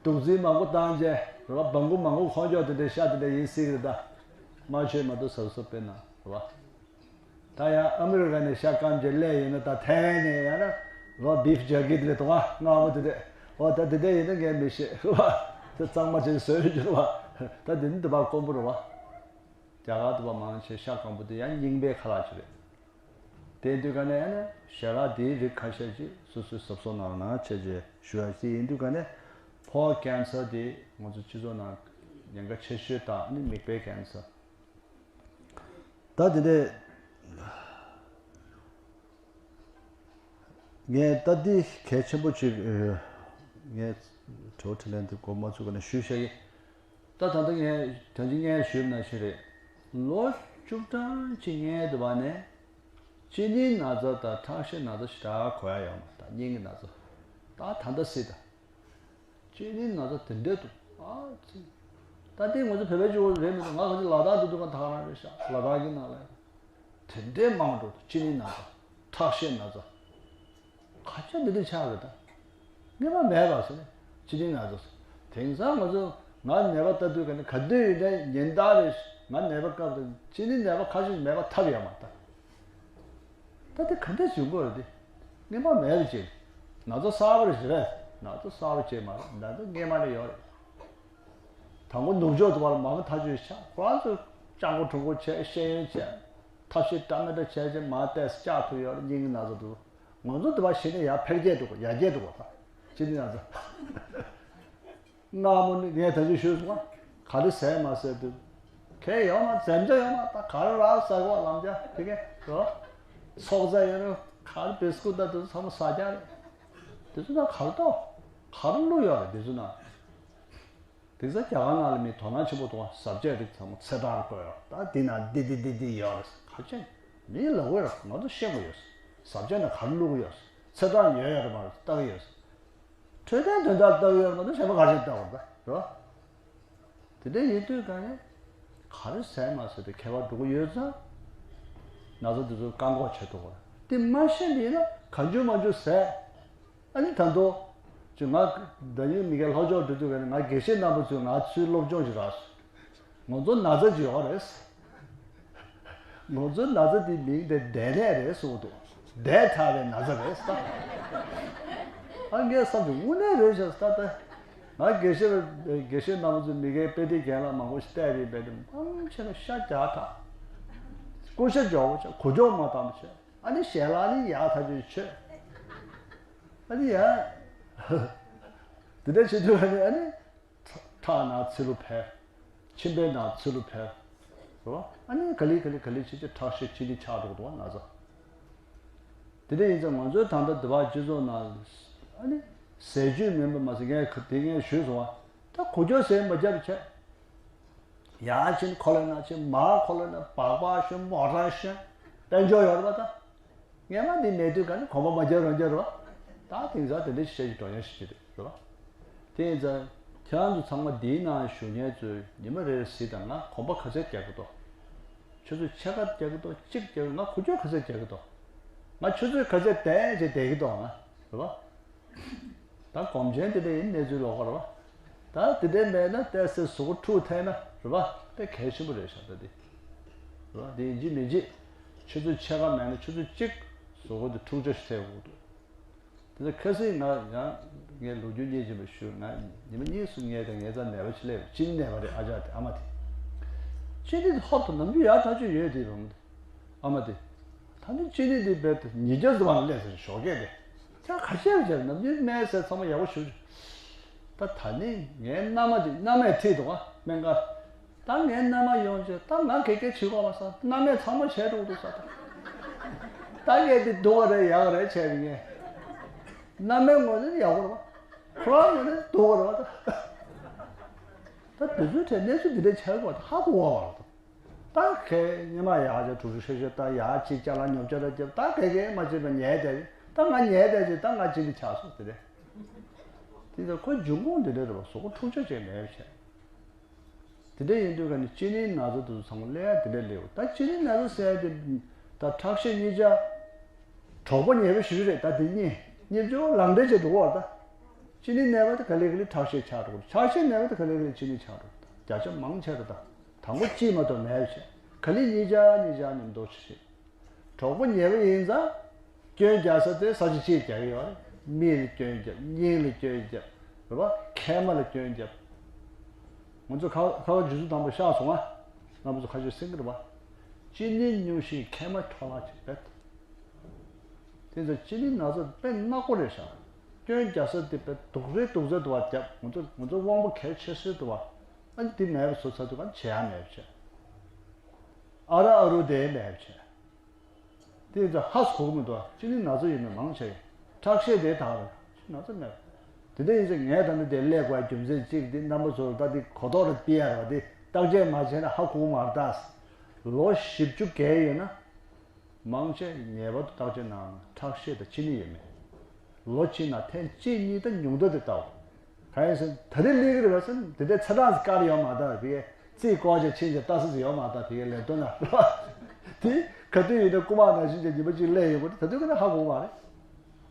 དུག་རྫས་མང་པོ་བཏང་རྗེས་རེད་བ། སྦྲང་བུ་མང་པོ་ཁོང་ཀྱོག་དེ་འདྲའི་ཤ་དེ་འདྲ་ཡིན་སྲིད་རེད་ད། མ་ཆོད་མ་གཏོགས་ཟབ་ཟབ་དཔེ་ན་རེད་བ། ད་ཡང་ཨ་མི་རི་ཀ་ནས་ཤ་སྐམ་རྗེས་སླེབས་ཡོད་ན་ད་ཐན་ནས་ཡང་ན་རོ་བིབ་ཇར་ཀི་དེ་ལས་དོ་ང་མངར་མོ་དེ་དེ་འོ་ད་དེ་འདྲ་ཡིན་ན་ངས་མི་ཤེས་རེད་བ། དེ་གཙང་མ་བྱས་བཟོས་ཡོད་རེད་བ། ད་དེ་ནི་དེ་བ་དཀོན་པོ་རེད་བ། རྒྱ་གར་དུ་བ་མང་ཆེ་ཤ་སྐམ་པོ་དེ་ཡང་རྙིང་པའི་ཁ་ལག་ཅིག་རེད། དེ་དུས་ག་ནས་ཨ་ནི་ཞལ་ལག་དེའི་རིགས་ཁ་ཤས་ཅིག་སོ་སོའི་གཟབ་གཟབ་གནང་རོགས་གནང་བྱས་རྗེས་ཞུ་ཡ་ཞིག་ཡིན་དུས་ག་ནས་ཕོ་ཀན་སར་དེ་ང་ཚོ་སྤྱི་ཚོགས་ནང་ཉེན་ཁ་ཆེ་ཤོས་དང་ཨ་ནི་མིག་དཔེ་ཀན་སར། ད་དེ་ནས་ངས་ད་འདི་གལ་ཆེན་པོ་ཅིག་ངས་དྲི་བ་དྲིས་ལན་འདི་འགོ་མ་ཚུགས་ག་ནས་ཞུས་བཞག་གི། ད་ད་ལྟ་ངས་ད་ཅི་ངས་ཞུས་ན་ཞིག་རེད། ལོ་བཅུ་གྲངས་ཅིག་ངའི་འདི་བ་ནས་གཅིན་སྙི་ན་ཚ་དང་ཁྲག་ཤེད་ན་ཚ་ཞེ་དྲག་གོ་ཡ་ཡོད་མ་རེད། ད་སྙིང་གི་ན་ཚ་ད་ད་ལྟ་སྲིད་ད། གཅིན་སྙི་ན་ཚ་དེ་འདྲས་འདུག་ཨ་ཙི། ད་ལྟའི་ང་ཚོ་བོད་པའི་གཅིག་པོ་རེད་མི་འདུག་ང་ག་ཚོད་ལ་དྭགས་དུ་འདུག་ག་ད་ག་རང་རེད་ཤག་ལ་དྭགས་ཀྱི་ནང་ལ་དེ་འདྲས་མང་འགྲོ་འདུག་གཅིན་སྙི་ན་ཚ་ཁྲག་ཤེད་ན་ཚ། ག་ཚོད་འདི་འདྲས་ཆགས་རེད་ད། ངས་མ་མེད་པ་ཟེར་ནས་གཅིན་སྙི་ན་ཚ་ཟེར། དེང་སང་ང་ཚོ་ང་ནད་པ་ལྟ་དུས་ག་ནས་ག་དུས་ཡིན་ནའི་ཉིན་ལྟར་རེ་ང་ནད་པ་སྐབས་དུ་གཅིན་སྙི་ནད་པ་ཁ་ཤས་མེད་པ་ཐབས་ཡོད་མ་རེད་ད། ད་དེ་ག་འདྲས་བྱུང་དགོས་རེད་དེ། ངས་མ་མེད་པ་ཅིག་ན་ཚ་གསར་པ་རེད་ཟེར་བས་ན་ཚ་གསར་པ་ཅིག་མ་རེད། ན་ཚ་སྔས་མ་ནས་ཡོད་རེད། དང་པོ་ནུབ་ཕྱོགས་དུ་བར་མང་ཐག་ཆོད་ཆགས་ཁོ་རང་ཚོ་སྤྱང་པོ་གྲུང་པོ་བྱས་ཤེས་ཡོན་བྱས་ཐབས་ཤེས་འདྲ་མི་འདྲ་བྱས་བྱས་མ་བལྟས་བཅག་ཐུབ་ཡོད་རེད། སྙིང་གི་ན་ཚ་འདུག་ང་ཚོ་འདི་བ་ཞིག་ནས་ཡར་འཕེལ་རྒྱས་འགྲོ་དགོས། ཡར་རྒྱས་འགྲོ་དགོས་ད། ཅི་ནས་ང་ཚོ་སྔ་མོ་ནི་ངས་ད་ཅི་ཞུས་སོང་ང་། ག་རེ་ཟས་མ་ཟས་དུས་ཁེ་ཡོང་ན་འཛེམ་བྱ་ཡོང་ན་ད་ག་རེ་རག་ཟ་གོ་ལམ་རྒྱ་དེ་གས་རོ། ཚོགས་རྫས་ཡོད་རོ། ག་རེ་བིས་ཀུ་ད་དེ་ཚོ་ཚང་མ་ཟ་རྒྱ་རེད། དེ་ཚོ་ན་ག་རེ་ཏོ་ག་རེ་བླུགས་ཡོད་རེད་དེ་ཚོ་ན། དེང་སང་རྒྱ་གར་ནང་ལ་མི་དོ་སྣང་ཆེན་པོ་གཏོང་བ་ཟ་བཅད་རིགས་ཚང་མ་ཚེ་གྲངས་བཀོད་ཡོད། ད་འདི་ན་འདི་འདི་འདི་འདི་ཡོད་རེད། ག་ཅན་མི་ལ་འོས་ར་ང་ཚོ་ཤེས་དགོས་ཡོད། ཟ་བཅད་ན་ག་རེ་བླུགས་ཡོད། ཚེ་གྲངས་ཡོད་ཡོད་རེད་མ་རེད་ལྟ་གི་ཡོད། འཕྲོད་བསྟེན་དོན་དག་ལྟ་གི་ཡོད་མ་གཏོགས་གཞན་པ་ག་ཅན་ལྟ་བར་ད་རེད་བ། དེ་འདྲ་ཡིན་དུས་ག་ནས་ག་རེ་ཟས་མ་ཟས་དེ་ཁྱད་པར་འགྲོ་གི་ཡོད་ཙང་། ན་ཚ་འདི་ཚོ་བཀག་འགོག་བྱེད་ཐུབ་དགོས་རེད། དེ་མ་ཤེས་པ་ཡིན་ན་གང་བྱུང་མང་བྱུང་ཟས། ཨ་ནི་ད་དུང་། ཅི་ང་། ད་ཡིན་མི་སྒེར་ལྷོ་ཕྱོགས་འགྲོ་དུས་ཀ་ནས་ང་དགེ་བཤེས་རྣམ་པ་ཚོས་ང་ཚོའི་སློབ་སྦྱོང་ཞིག་རག་སོང་། ང་ཚོ་ན་ཚ་ཅིག་ཡོད་རེད། ང་ཚོའི་ན་ཚ་དེའི་མིང་དེ་འབྲས་ནད་རེད་གསུངས་འདུག་འབྲས་ཕྲ་བའི་ན་ཚ་རེད་ཟེར། ཨ་ངས་བསམ་བྱུང་དངོས་གནས་རེད་ཤག་ཟེར་ད། ང་དགེ་བཤེས་དགེ་བཤེས་རྣམ་པ་ཚོས་མི་སྒེར་དཔེ་དེབ་རྒན་ལགས་མང་པོ་ཞིག་བལྟས་རེད་པས་དེ་མང་ཆེ་ན་ཤ་རྒྱགས་དྲགས། སྐུ་ཤ་འཇོག་པོ་ཆགས་གོ་ཅོག་མ་བཏང་པོ་ཆགས། ཨ་ནི་ཞལ་ལག་ནི་ཡག་ཐག་ཆོད་ཆོད། ཨ་ནི་ཡ། དེ་འདྲ་བྱེད་དུས་ཨ་ནི་ཨ་ནི། ཁྲག་ནང་ཚི་ལུ་འཕེལ། མཆིན་པའི་ནང་ཚི་ལུ་འཕེལ། རེད་བ། ཨ་ནི་ག་ལེ་ག་ལེ་ག་ལེ་བྱེད་ཀྱི་ཁྲག་ཤེད་ཅི་ནི་ཆགས་འགྲོ་གི་འདུག་བ་ན་ཚ། དེ་འདྲ་ཡིན་ཙང་ང་ཚོའི་ད་ལྟ་འདི་བ་སྤྱི་ཚོགས་ནང་ཨ་ནི་ཟས་བཅུད་མིན་པ་མ་ཟད་ངས་དེ་ངས་ཞུས་སོང་བ། ད་གོ་ཅོག་ཟས་མ་རྒྱབ་བྱས། ཡར་ཕྱིན་ཁོ་ལ་ན་ཕྱིན་མར་ཁོ་ལ་ན་སྦག་སྦག་ཤོད་མོ་ཊ་ཤོད་དཔལ་འབྱོར་ཡོད་རེད་པ་ད། ངས་མ་འདི་མེད་དུས་ག་ནས་གོམ་པ་མ་རྒྱབ་རང་རྒྱབ་རེད་པ། ད་དེང་སང་དེ་འདྲ་ཞིག་བྱས་ཀྱི་འགྲོ་ཡ་ཞིག་ཅི་རེད་རེད་པ། དེ་ཡིན་ཙང་ཁྱེད་རང་ཚོ་ཚང་མ་འདིའི་ནང་བཞུགས་མཁན་ཚོས་ཉི་མ་རེ་རེ་གཟིགས་དང་ང་གོམ་པ་ག་ཚད་རྒྱག་གི་འདུག་ཆུ་ཚོད་ཕྱེད་ཀ་རྒྱག་གི་འདུག་གཅིག་རྒྱག་གི་ང་གོ་ཅོག་ག་ཚད་རྒྱག་གི་འདུག་ང་ཆུ་ཚོད་ག་ཚད་བསྡད་བྱས་བསྡད་ཀྱི་འདུག་ང་རེད་པ། ད་གོམས་ཆེན་དེ་འདྲ་ཡིན་གནས་ཚུལ་ལོགས་ཀ་རེད་པ། ད་དེ་འདྲ་མེད་ན་ཏོག་ཙམ་གཟུགས་པོ་འཁྲུག་ཐལ་ན་རེད་པ། དེ་གལ་ཆེན་པོ་རེད་ཤག་ད་དེ། རེད་པ། དེ་ཡིན་གཅིག་མིན་གཅིག་ཆུ་ཚོད་ཕྱེད་ཀ་མེད་ན་ཆུ་ཚོད་གཅིག་གཟུགས་པོ་དེ་འཁྲུག་ཆ་ཞིག་ཐེབས་དགོས་འདུག་དེ་ཚོ་ཁ་སང་ང་ཡང་ངའི་ལོ་རྒྱུས་རྙེད་ཀྱིན་པ་ཞུ། ང་ཉི་མ་གཉིས་གསུམ་ངའི་དང་ངའི་རྩར་ནད་པ་ཅིག་སླེབས། གཅིན་ནད་པ་རེད། ཨ་ཅག་དེ་ཨ་མ་དེ། གཅིན་ནད་དེ་ཧོབ་ཏུ་ནམ་རྒྱུན་ཡག་ཐག་ཆོད་ཡོད་དེ་རུང་། ཨ་མ་དེ། ད་ནི་གཅིན་སྙི་འདི་རྦད་དེ་ཉིས་བརྒྱ་ཙམ་ལ་སླེབས་ཟེར་ཞོགས་ཀས་དེ། ཁྱེད་ཁ་ཤས་བྱས་ནམ་རྒྱུན་སྨན་ཟས་ཚང་མ་ཡག་པོ་ཞུ། ད་ད་ནི་ངའི་མནའ་མ་དེ་མནའ་མས་ཁྲིད་འདུག་ཨ་སྨན་ཁང་། ད་ངའི་མནའ་མ་ཡོང་རྗེས་ད་ང་གེ་གེ་བྱེད་དགོས་མ་ས་མནའ་མས་ཚང་མ་བྱས་འགྲོ་འདུག་ས་ད། ད་ངས་དེ་སྡུག་ག་རེད་ཡག་ག་རེད་བྱས་པའི་ངས། མནའ་མའི་ངོས་ནས་ཡག་པོ་རེད་བ། ཁོ་རང་ངོས་ནས་སྡུག་ག་རེད་བ་ད། ད་དེ་ཚོའི་གྲས་གནས་ཚུལ་འདི་འདྲ་ཆགས་པ་ད་ཧ་གོ་བ་བ་རེད་ད། ད་ཁའི་སྙེ་མ་ཡག་ཅིག་གྲུ་གྲུ་ཤེ་ཤེ་ད་ཡག་ཅིག་ཅ་ལག་ཉོ་ཆ་ར་རྒྱབ། ད་གེ་གེ་མ་བྱེད་པ་ཉལ་བསྡད། ད་ང་ཉལ་བསྡད་ཅིག་ད་ང་གཅིན་སྙི་ཆགས་སོང་དེ་རེད། དེ་ཚོ་ཁོའི་འབྱུང་ཁུངས་དེ་འདྲ་རེད་བ། གཟུགས་པོ་འཁྲུག་ཆ་ཅིག་མེད་བྱས། དེ་འདྲ་ཡིན་དུས་ཀ་ནི་གཅིན་སྙིའི་ན་ཚ་དེ་ཚོ་ཚང་མ་སླེབས་ཡ་དེ་འདྲ་སླེབས་ཡོད། ད་གཅིན་སྙིའི་ན་ཚ་ཟེར་ཡ་དེ་ད་ཁྲག་ཤེད་གཉིས་ཆ། གྲོགས་པོ་ཉེ་བོ་ཞིག་རེད། ད་དེ་གཉིས་གཉིས་ཆ་ལངས་འདྲེན་བྱེད་འགྲོ་བ་ད། གཅིན་སྙི་ནད་པ་དེ་ག་ལེ་ག་ལེ་ཁྲག་ཤེད་ཆགས་འགྲོ། ཁྲག་ཤེད་ནད་པ་དེ་ག་ལེ་ག་ལེ་གཅིན་སྙི་ཆགས་འགྲོ། བརྒྱ་ཆ་མང་ཆེ་རེད་ད། དང་པོ་གཅིག་མ་གཏོགས་མེད་བྱས། ག་ལེ་གཉིས་ཆ་གཉིས་ཆ་མཉམ་དུ་ཆགས་ཤིང་། གྲོགས་པོ་ཉེ་བོ་ཡིན་ཙང་། སྐྱོན་རྒྱག་ས་དེ་ས་ཆ་གཅིག་རྒྱག་གི་ཡོད་རེད། མིག་ལ་སྐྱོན་རྒྱབ། སྙིང་ལ་སྐྱོན་རྒྱབ། རེད་པ། མཁལ་མ་ལ་སྐྱོན་རྒྱབ། ང་ཚོ་ཁ་ཁ་བ་རྗེས་སུ་དང་པོ་བཤད་སོང་ང་། རྣམ་པ་ཚོ་ཁ་ཤས་གསན་གི་རེད་པ། གཅིན་སྙི་སྙུང་ཤིང་མཁལ་མ་འཕྲོ་བརླག་ཅིག་རེད། དེ་ཚོ་གཅིན་སྙི་ན་ཚ་དཔེ་ནག་པོ་རེད་ཤག་སྐྱོན་རྒྱག་ས་དེ་དཔེ་སྡུག་རེད་སྡུག་རེད་འདུག་བ། རྒྱབ་ང་ཚོ་ང་ཚོ་དབང་པོ་གལ་ཆེ་ཤོས་འདུག་བ། ཨ་ནི་དེ་མེད་པ་བཟོ་ཚར་དུས་ག་བྱེད་ཡ་མེད་པ་བྱས། ཨ་ར་ཨ་རུ་དེ་མེད་པ་བྱས། དེ་ཚོ་ཧ་གོ་གི་མི་འདུག་གཅིན་སྙི་ན་ཚ་ཡིན་ན་མང་ཆེ་ཁྲག་ཤེད་དེ་དག་རེད། གཅིན་སྙི་ན་ཚ་མེད། དེ་འདྲ་ཡིན་ཙང་ངས་ད་ནི་དེ་སླེབས་དགོས་རྒྱུ་མཚན་གཅིག་དེ་རྣམ་པ་ཚོར་ད་དེ་གོ་རྟོགས་རེ་སྤེལ་ཡ་རེད་བ། དེ་བརྟག་དཔྱད་མ་བྱས་ན་ཧ་གོ་གི་མ་རེད་ད། ལོ་བཞི་བཅུ་བརྒལ་ཡོད་ན། མང་ཆེ་ངེས་པར་དུ་བརྟག་དཔྱད་གནང་། ཁྲག་ཤེད་དང་གཅིན་སྙི་ཡོད་མེད། ལོ་གཅིག་ནང་ཐེངས་གཅིག་གཉིས་དང་ཉུང་མཐའ་དེ་ལྟ་བ། གང་ཡིན་ཟེར་ན་ད་རེས་སླེབས་ཀྱི་རེད་པ་ཟེར་ན་དེ་འདྲའི་ཚ་གྲང་ཟེར་བཀག་ཡོད་མ་རེད། ད་ཕ་གིའི་རྩིས་བཀོག་ཅིག་ཕྱིན་ཅིག་ལྟ་ས་ཟིག་ཡོད་མ་རེད། ད་ཕ་གིའི་ལས་དོན་ལ་རེད་པ། དེ་ག་དུས་ཡིན་ན་རྐུ་མ་ནང་བཞིན་གྱི་ཉི་མ་གཅིག་སླེབས་ཡོང་གི་རེད། ད་དུས་ཀ་ན་ཧ་གོ་མ་རེད།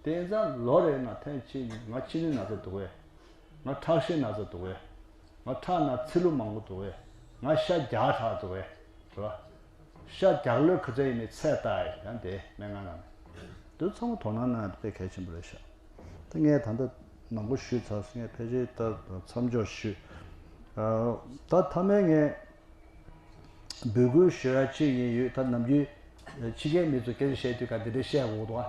དེ་ཡིན་ཙང་ལོ་རེ་ནང་ཐེངས་གཅིག་གཉིས་ང་གཅིན་སྙི་ན་ཚ་འདུག་གས། ང་ཁྲག་ཤེད་ན་ཚ་འདུག་གས། ང་ཁྲག་ནང་ཚིལ་ལུ་མང་པོ་འདུག་གས། ང་ཤ་རྒྱགས་དྲགས་འདུག་གས། རེད་པ། ཤ་རྒྱགས་ལོས་ག་ཚོད་ཡིན་མིན་ཚད་ལྟ་ཡ་ཡང་དེ་སྨན་ཁང་ནང་ནས་དེ་ཚང་མ་དོ་སྣང་གནང་ཡ་དཔེ་གལ་ཆེན་པོ་རེད་ཤག་ད་ངས་ད་ལྟ་མང་པོ་ཞུས་ཚར་སོང་། ངས་ཕལ་ཆེར་ད་མཚམས་འཇོག་ཞུས། ཨ། ད་མཐའ་མའི་ངས་འབོད་སྐུལ་ཞུ་ཡ་གཅིག་ཡིན། ཡོད་ད་ནམ་རྒྱུན་ཕྱི་རྒྱལ་མི་ཚོ་སྐད་ཆ་བཤད་དུས་ག་འདི་འདྲ་བཤད་དགོས་འདུག་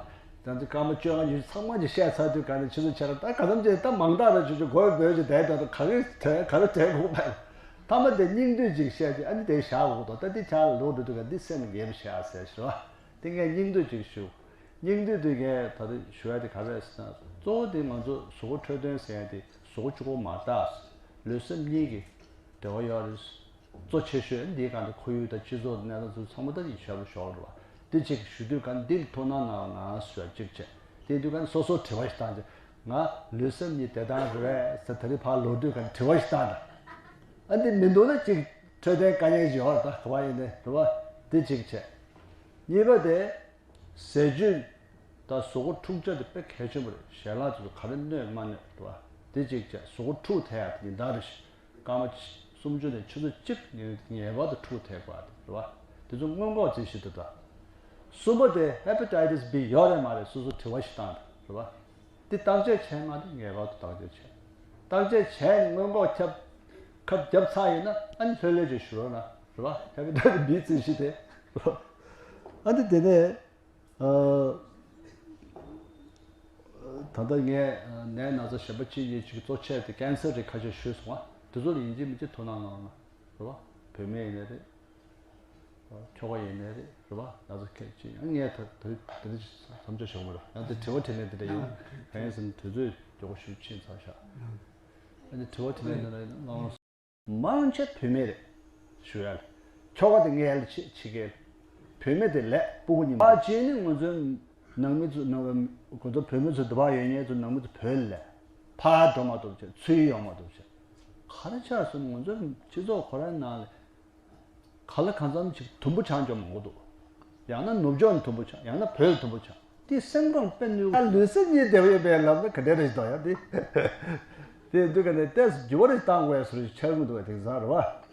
ཨ། ད་ཚོ་སྐར་མ་བཅོ་ལྔ་ཉི་ཤུ་ཚང་མ་གྱིས་བཤད་ཚར་དུས་ག་ནས་ཕྱི་ཚོ་ཆེ་ར་ད་ག་ཙམ་བྱས་ད་མང་དག་ར་ཆུ་ཆུ་གོས་བོད་ཀྱི་དེ་ད་ག་རེ་དྲན་ག་རེ་དྲན་དགོས་པས། མཐའ་མ་དེ་སྙིང་བསྡུས་ཅིག་བཤད་ཀྱི་ཨ་ནི་དེ་བཞག་དགོས་འདུག་ད་འདི་ཆ་ལ་ལོག་འགྲོ་དུས་ག་འདི་སེམས་ལ་འགེབས་བཞག་ཟེར་ཞུ་བ། དེ་ངས་སྙིང་བསྡུས་ཅིག་ཞུ། སྙིང་བསྡུས་དེ་ངས་ད་ལྟ་ཞུ་ཡ་དེ་ག་རེ་རེད་ཟེར་ན། གཙོ་བོ་དེ་ང་ཚོ་གཟུགས་པོ་འཕྲོད་བསྟེན་ཟེར་ཡ་དེ་གཟུགས་པོ་གཅིག་པོ་མ་རེད། ལུས་སེམས་གཉིས་ཀྱི་འབྲེལ་བ་ཡོད་རེད། གཙོ་ཆེ་ཤོས་འདིའི་སྒང་དུ་ཁོར་ཡུག་དང་སྤྱི་ཚོགས་གནས་སྟངས་ཚོ་ཚང་མ་ད་ཡིན་ཤ་བོ་ཤོར་རེད་བ། འདི་གཅིག་ཞུ་དུས་ག་འདི་ལ་དོ་སྣང་གནང་གནང་ཟེར་བ་གཅིག་བྱས། དེ་དུས་ག་སོ་སོ་དྲི་བ་ཞིག་བཏང་བྱས། ང་ལུས་སེམས་གཉིས་བདེ་ཐང་རེད་ཟེར་ད་རེས་ཕར་ལོག་དུས་ག་དྲི་བ་ཞིག་བཏང་ད། ཨ་འདི་མི་འདུག་ན་གཅིག་འཕྲོད་བསྟེན་དཀའ་ངལ་ཞིག་ཡོད་རེད་ད་ག་བ་ཡིན་ནའི་རེད་བ། འདི་གཅིག་བྱས། གཉིས་པ་དེ། ཟས་བཅུད་དང་གཟུགས་པོ་འཁྲུག་ཆ་དེ་དཔེ་གལ་ཆེན་པོ་རེད། ཞལ་ལག་དེ་ཚོ་ག་རེ་གནོད་མ་གནོད་རེད་བ། དེ་གཅིག་བྱས། གཟུགས་པོ་འཁྲུག་ཐེབས་ཡ་དེ་ཉིན་ལྟར་རེ་བཞིན་སྐར་མ་སུམ་ཅུ་ནས་ཆུ་ཚོད་གཅིག་ངེས་ངེས་པར་དུ་འཁྲུག་ཐེབས་དགོས་ཡ་དེ་རེད་བ། དེ་ཚོ་སྔོན་འགོག་བྱེད་བཞིན་དུ་ད། གསུམ་པ་དེ་ཧེ་པ་ཏའི་ཏིས་བྷི་ཡོད་རེད་མ་རེད་སོ་སོ་དྲི་བ་ཞིག་བཏང་དང་རེད་བ། དེ་བརྟག་དཔྱད་བྱས་མ་དེ་ངེས་པར་དུ་བརྟག་དཔྱད་བྱས། བརྟག་དཔྱད་བྱས་ནས་སྔོན་འགོག་ཁྱབ་ཁབ་བརྒྱབ་ཚར་ཡིན་ན་ཨ་ནི་ལྷོད་ལྷོད་ཅིག་ཞུ་རོགས་གནང་རེད་བ། ཧེ་པ་ཏའི་ཏིས་བྷི་རྩིས་གཞི་དེ་རེད་བ། ཨ་ནི་དེ་ནས། ཨ། ད་ལྟ་ངས་ནད་ན་ཚ་གཞན་པ་གཅིག་གཉིས་ཅིག་གཙོ་ཆེ་དེ་ཀན་སར་རེད་ཁ་ཤས་ཞུས་སོང་ང་། དེ་ཚོ་ལ་ཡིན་གཅིག་མིན་གཅིག་དོ་སྣང་གནང་རོགས་གནང་། རེད་བ། བུད་མེད་ཡིན་ནའི་རེད། ཁྱོ་ག་ཡིན་ནའི་རེད། རེད་བ། ན་ཚ་ཁད་ཅིག་ཡང་ངས་ད་ད་དེ་འདྲ་ཅིག་བསམ་ཚུལ་བྱུང་མ་རེད། ཡང་དེ་དྲི་བ་དྲིས་ལན་དེ་འདྲ་ཡིན། གང་ཡིན་ཟེར་ན་དུས་ཚོད་མགྱོགས་པོ་ཞིག་ཕྱིན་ཚར་ཤག་ཨ་ནི་དྲི་བ་དྲིས་ལན་དེ་འདྲ་ཡིན་ན་ང་རང་། མང་ཆེ་བུད་མེད་རེད། ཞུ་ཡ་ལ། ཁྱོ་ག་དེ་ངའི་ལ་ཆེ་ཆེ་གེ་ལ། བུད་མེད་དེ་ལས་སྤུ་གུ་གཉིས་མ་ཕྱིན་ནི་ང་ཚོའི་ནང་མི་ཚོ་ནང་ང་ཚོ་བུད་མེད་ཚོ་འདི་བ་ཡོད་ཉེ་ཚོ་ནང་མི་ཚོ་བོད་ལ་ཕར་འགྲོ་མ་ཐུབ་ཆེ་ཚུར་ཡོང་མ་ཐུབ་ཆེ། ག་རེ་ཆགས་སོང་ང་ཚོའི་སྤྱི་ཚོགས་ཁོ་རའི་ནང་ལ་ག་ལ་གང་འཚམ་ཅིག་དུམ་བུ་ཆང་ཅོག་མང་པོ་འདུག་ཡང་ན་ནུབ་ཕྱོགས་ནས་དུམ་བུ་ཆང་ཡང་ན་བོད་ལ་དུམ་བུ་ཆང་། དེ་སེམས་ཁམས་དཔེ་གནོད། ལུས་སེམས་གཉིས་བདེ་བོ་ཡོད་པའི་ལམ་ནི་ག་འདྲ་རེད་ཞིག་དང་ཡང་དེ། དེ་འདུག་ག་ནས་ཏེས་འགྱུར་བ་རེ་བཏང་དགོས་ཡ་སུ་རེ་ཆགས་མི་འདུག་བས་དེང་སང་རེད་བ།